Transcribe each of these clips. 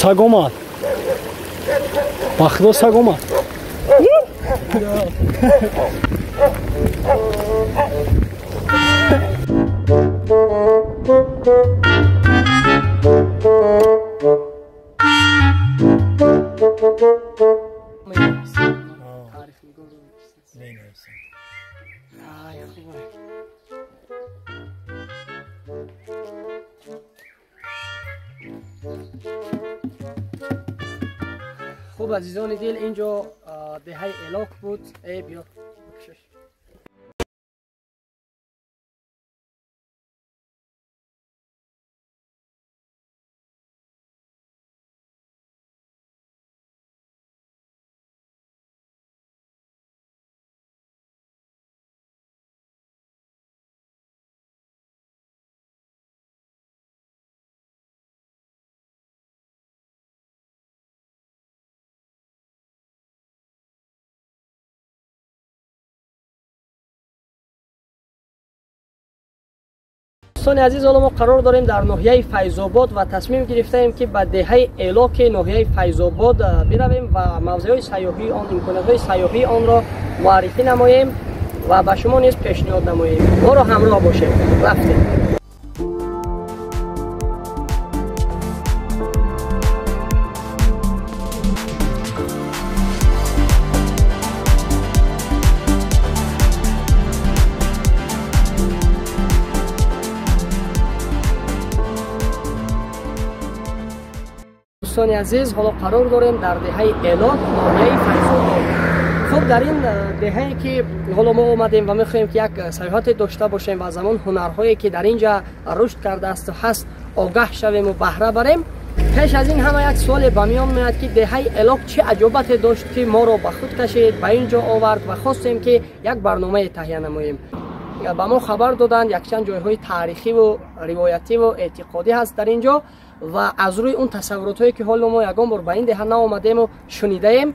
Саг омад. Ба худо саг омад. خوب عزیزان دل، اینجا دهه الاک بود. ای بیا بکشش. دوستان عزیز، حالا ما قرار داریم در ناحیه فیض‌آباد و تصمیم گرفتیم که به دهه الاک ناحیه فیض‌آباد برویم و موضع‌های سیاحی آن، امکانات‌های سیاحی آن را معرفی نماییم و به شما نیز پیشنهاد نماییم. ما را همراه باشید. رفتیم. دوستان عزیز، حالا قرار داریم در دهه الاک ناحیه فیض‌آباد. خب در این دهه که حالا ما اومدیم و میخوایم که یک سیاحت داشته باشیم و از آن هنرهایی که در اینجا رشد کرده است و هست آگاه شویم و بهره بریم. پیش از این همه یک سوال به میان میاد که دهه الاک چه عجوبت داشت که ما رو به خود کشید، به اینجا آورد و خواستیم که یک برنامه تهیه نماییم. به ما خبر دادند یک چند جایهای تاریخی و روایتی و اعتقادی هست در اینجا و از روی اون تصورات هایی که حالا ما یگان بار به این دهه نآمدیم و شنیده‌ایم،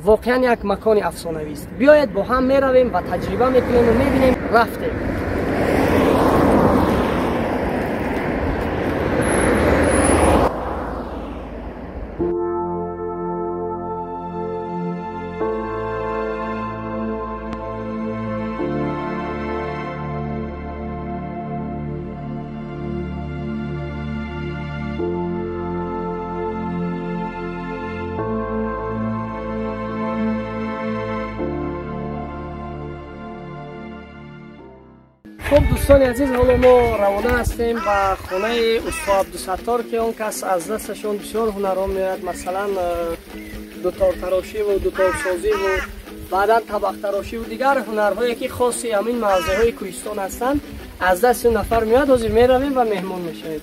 واقعا یک مکان افسانه‌وی است. بیاید با هم میرویم و تجربه میکنیم و میبینیم. رفتیم. خب دوستان عزیز، حالا ما روانه هستیم به خانه استاد عبدالستار که اون کس از دستشون بسیار هنرها میاد، مثلا دوتار تراشی و دوتار سازی و بعدا طبق تراشی و دیگر هنرهایی که خاصی همین موضع‌های کوهستان هستند از دست اون نفر میاد. حاضر میرویم و مهمان میشویم.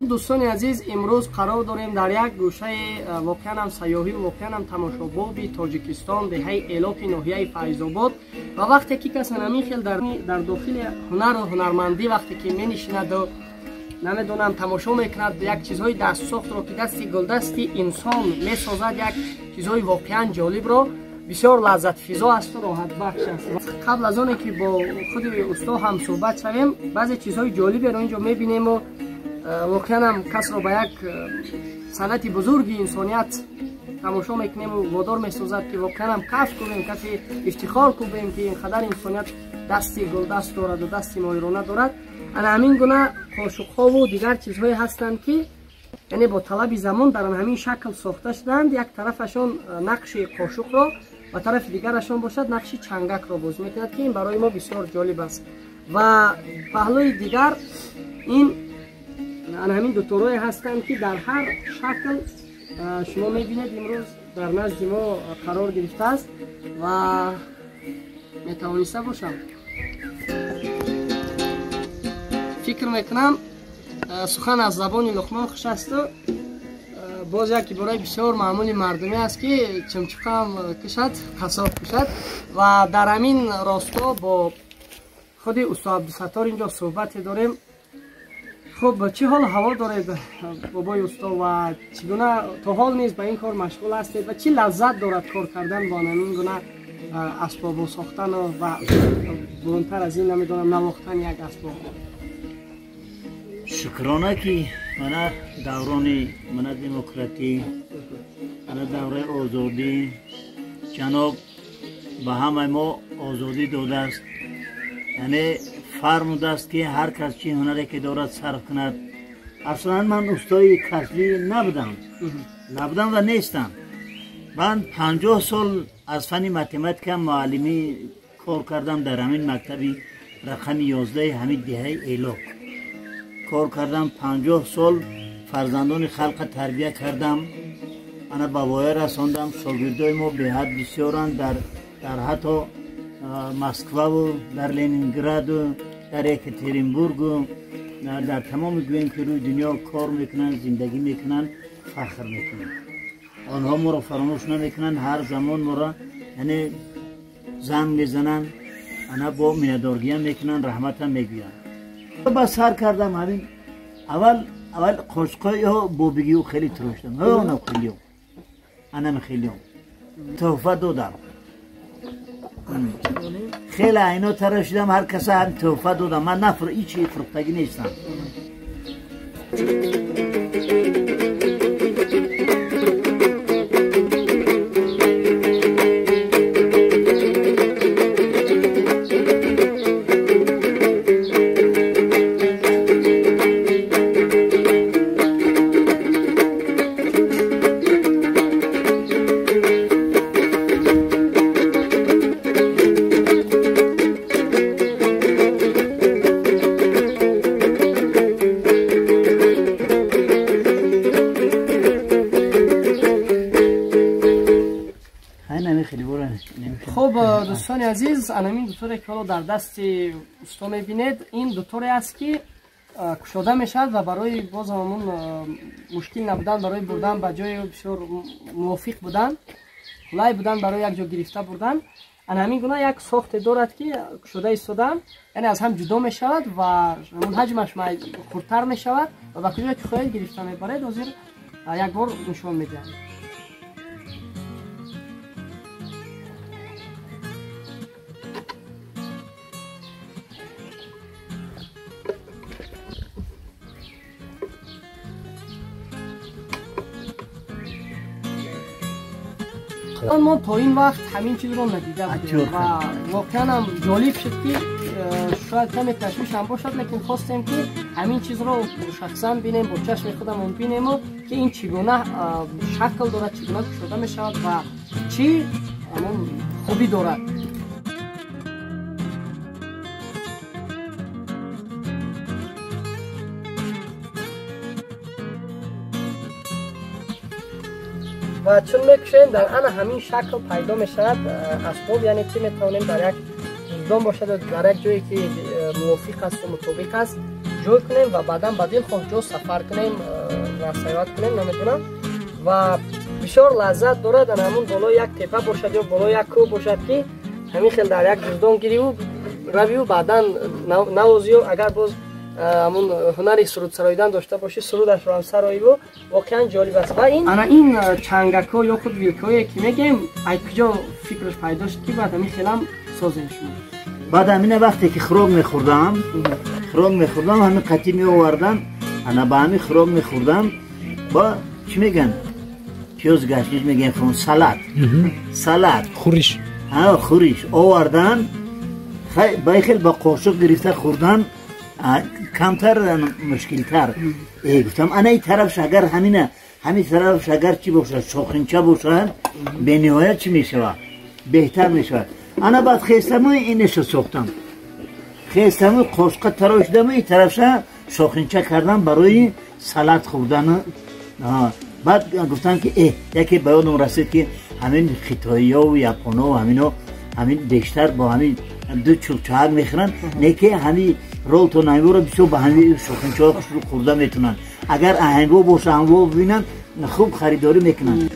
دوستان عزیز، امروز قرار داریم در یک گوشه واقعا هم سیاحی و واقعا هم تماشاباب تاجیکستان، دهه الاک ناحیه فیض‌آباد. و وقتی که کس همین خیل در داخل هنر و هنرمندی وقتی که می نشیند و نمیدونم تماشا میکند یک چیزهای دست ساخت رو که دستی گلدستی انسان میسازد، یک چیزهای واقعا جالب رو، بسیار لذت فضا است و راحت بخش است. قبل از آن که با خود استاد هم صحبت شویم، بعضی چیزهای جالب رو اینجا میبینیم و واقعا هم کس رو به یک صنعت بزرگی انسانیت تماشا میکنیم و وادار میسازد که واقعا هم کف کنیم، کسی افتخار کنیم که اینقدر انسانیت دستی گلدست دارد و دستی ماهرانه دارد. انا همین گونه قاشق‌ها و دیگر چیزهایی هستند که یعنی با طلب زمان در همین شکل ساخته شدند. یک طرفشان نقش قاشق را و طرف دیگرشان باشد نقش چنگک را باز میکند که این برای ما بسیار جالب است. و پهلوی دیگر این همین دو تورای هستند که در هر شکل شما میبینید امروز در نزد ما قرار گرفته است و میتوانسته باشم فکر میکنم سخن از زبان لقمان خوش است و Боз як ибораи бисёр маъмули мардумӣ аст, ки чимчиқам кушад, қассоб кушад. Ва дар ҳамин росто бо худи усто Абдусаттор инҷо суҳбате дорем. Хуб, чӣ ҳол ҳаво доред, бобои усто, ва чӣ гуна то ҳол низ ба ин кор машғул ҳастед ва чӣ лаззат дорад кор кардан бо ҳамин гуна асбобо сохтан ва бурунтар аз ин намедонам навохтан як асбоб? Шукрона ки мана даврони мана демократӣ, мана давраи озодӣ, ҷаноб ба ҳамаи мо озодӣ додааст. Яъне фармудааст, ки ҳар кас чӣ ҳунаре ки дорад сарф кунад. Аслан ман устои касбӣ набудам ва нестам. Ман 50 сол аз фанни математика муаллимӣ кор кардам дар ҳамин мактаби рақами 11 ҳамин деҳаи Элок кор кардам. 50 сол фарзандони халқа тарбия кардам, ана ба воя расондам. Шогирдои мо беҳад бисёранд, дар ҳатто Москваву дар Ленинграду дар Екатеринбургу дар тамоми гӯем ки рӯи дунё кор мекунанд, зиндагӣ мекунанд, фахр мекунанд. Онҳо моро фаромӯш намекунанд, ҳар замон моро яъне занг мезананд, ана бо миннатдоргиам мекунанд, раҳматам мегӯянд. Ба сар кардам ҳамин аввал қошқоиҳо бобигиҳо хеле туроштам, ҳона хелиҳо, анам хелиҳо туҳфа додам, хеле айно тарошидам, ҳар каса ҳам туҳфа додам. Ман ҳичи фурӯхтагӣ нестам. Хуб, дӯстони азиз, анамин дуторе ки ҳоло дар дасти усто мебинед, ин дуторе аст, ки кушода мешавад ва барои боз ҳамон мушкил набудан, барои бурдан ба ҷои бисёр мувофиқ будан, қулай будан барои як ҷо гирифта бурдан, ана ҳамин гуна як сохте дорад, ки кушода истодан, яъне аз ҳам ҷудо мешавад ва ҳамон ҳаҷмаш хурдтар мешавад ва ба куҷое ки хоҳед гирифта мебаред. Ҳозир як бор нишон медиҳам. Мо то ин вақт ҳамин чизро надида будем ва воқеан ҳам ҷолиб шуд, ки шояд каме ташвишам бошад, лекин хостем, ки ҳамин чизро шахсан бинем, бо чашми худамон бинему, ки ин чӣ гуна шакл дорад, чӣ гуна кушода мешавад ва чӣ ҳамон хубӣ дорад. Ва чун мекушем, дар ана ҳамин шакл пайдо мешавад асбоб, яъне ки метавонем дар як ҷуздон бошад ё дар як ҷое ки мувофиқ асту мутобиқ аст ҷой кунем ва баъдан ба дилхоҳ ҷо сафар кунем ва сайёҳат кунем, намедонам. Ва бисёр лаззат дорад ана ҳамун болои як тепа бошад ё болои як кӯҳ бошад, ки ҳамин хел дар як ҷуздон гириву равию баъдан навозию, агар боз ҳамун ҳунари сурудсароидан дошта бошӣ, сурудашро ҳам сароиву воқеан ҷолиб аст. Ва ин ана ин чангакҳо ё худ вилкҳое ки мегӯем, ай куҷо фикраш пайдо шуд, ки баъд ҳамин хелам созем шумо? Баъд ҳамина вақте ки хӯрок мехӯрдам, ҳамин қатӣ меовардам, ана ба ҳамин хӯрок мехӯрдам. Ба чӣ мегӯянд, пиёз гашнич мегӯянд, салат, салат, хӯриш, хӯриш овардан, ба хел ба қошуқ гирифта хӯрдан камтар мушкилтар. Гуфтам, ана ин тарафш агар ҳамина, ҳамин тарафш агар чӣ бошад, шохинча бошад, бениҳоят чӣ мешавад, беҳтар мешавад. Ана баъд хестаму инеша сохтам, хестаму қошуқа тарошидаму ин тарафша шохинча кардам барои салат хӯрдан. Баъд гуфтам, ки яке ба ёдам расид, ки ҳамин хитоиёву японову ҳамино ҳамин бештар бо ҳамин ду чулчаҳак мехӯранд, не ки ҳамин ролтон ҳаминро бисёр ба ҳамин шохинчаҳо хушрӯ хӯрда метавонанд. Агар ҳамво боша, ҳамво бибинанд, Хуб харидорӣ мекунанд.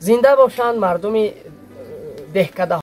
Зинда бошанд мардуми деҳкадаҳо.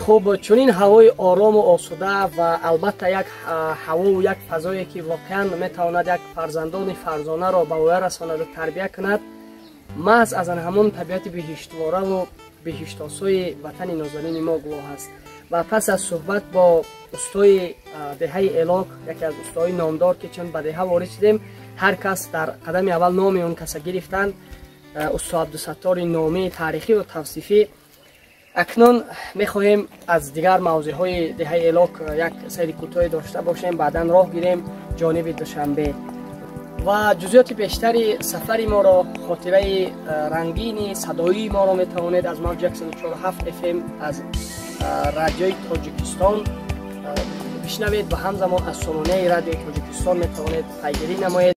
Хуб, чунин ҳавои орому осуда ва албатта як ҳавову як фазое ки воқеан метавонад як фарзандони фарзонаро ба воя расонаду тарбия кунад, маҳз аз ҳамон табиати биҳиштвораву биҳиштосои ватани нозанини мо гувоҳ аст. Ва пас аз суҳбат бо устои деҳаи Элок, яке аз устоҳои номдор, ки чун ба деҳа ворид шудем, ҳар кас дар қадами аввал номи он каса гирифтанд, усто Абдусаттори номии таърихӣ ва тавсифӣ. Акнун мехоҳем аз дигар мавзеъҳои деҳаи Элок як сайри кӯтоҳе дошта бошем, баъдан роҳ гирем ҷониби Душанбе ва ҷузъиёти бештари сафари моро, хотираи рангини садоии моро метавонед аз мавҷи 104.7 FM аз радиои Тоҷикистон бишнавед ва ҳамзамон аз сомонаи радиои Тоҷикистон метавонед пайгирӣ намоед.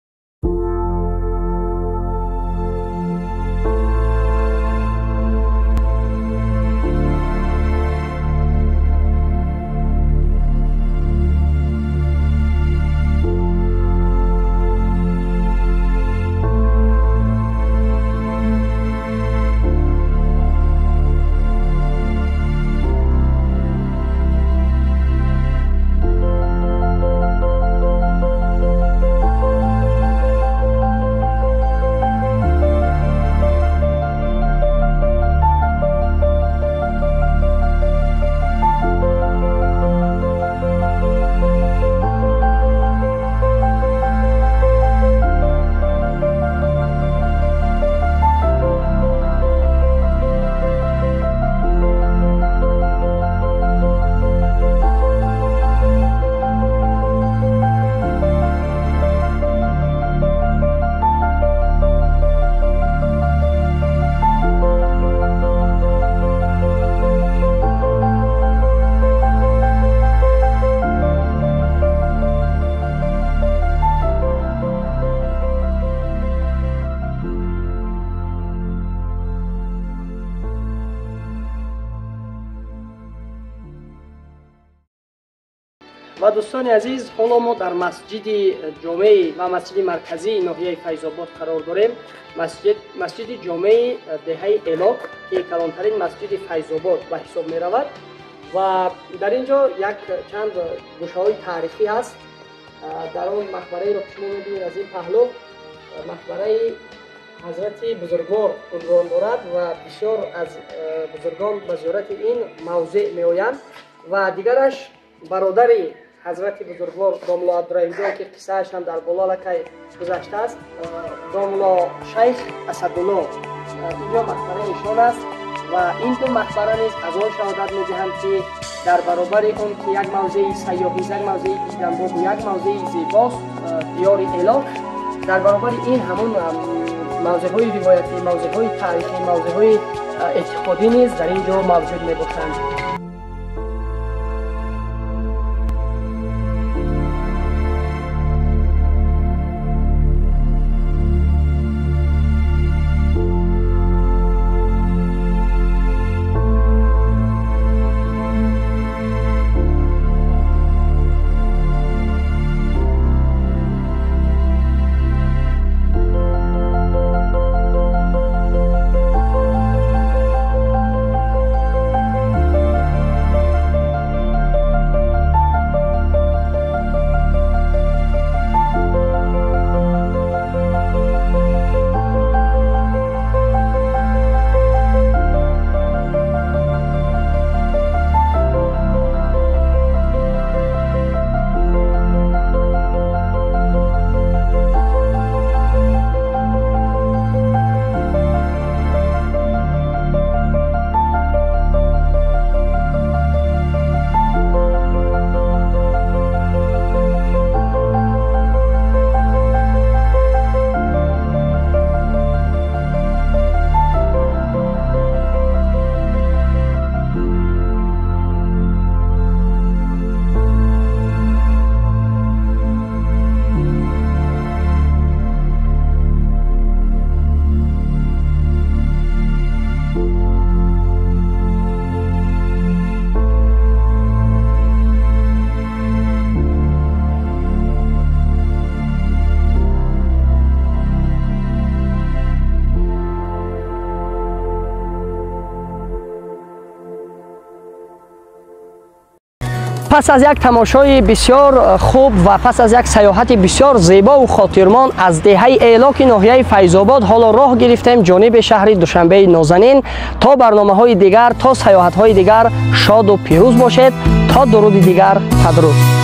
Ва дӯстони азиз, ҳоло мо дар масҷиди ҷомеи ва масҷиди марказии ноҳияи Файзобод қарор дорем. Масҷиди ҷомеи деҳаи Элок, ки калонтарин масҷиди Файзобод ба ҳисоб меравад ва дар ин ҷо як чанд гӯшаҳои таърихӣ ҳаст. Дар он мақбараеро ки шумо мебинед аз ин паҳлӯ, мақбараи ҳазрати бузургвор унвон дорад ва бисёр аз бузургон ба зиёрати ин мавзеъ меоянд ва дигараш бародари ҳазрати бузургвор домло Абдураҳимҷон, ки қиссааш ҳам дар боло аллакай гузаштааст, домло Шайх Асадулло. Инҷо мақбараи эшон аст ва ин ду мақбара низ аз он шаҳодат медиҳанд, ки дар баробари он ки як мавзеи сайёҳӣ, як мавзеи диданбобу як мавзеи зебост диёри Элок, дар баробари ин ҳамон мавзеъҳои ривоятӣ, мавзеъҳои таърихӣ, мавзеъҳои эътиқодӣ низ дар ин ҷо мавҷуд мебошанд. Пас аз як тамошои бисёр хуб ва пас аз як саёҳати бисёр зебову хотирмон аз деҳаи Элоки ноҳияи Файзобод ҳоло роҳ гирифтем ҷониби шаҳри Душанбеи нозанин. То барномаҳои дигар, то саёҳатҳои дигар шоду пирӯз бошед. То дуруди дигар, падруд.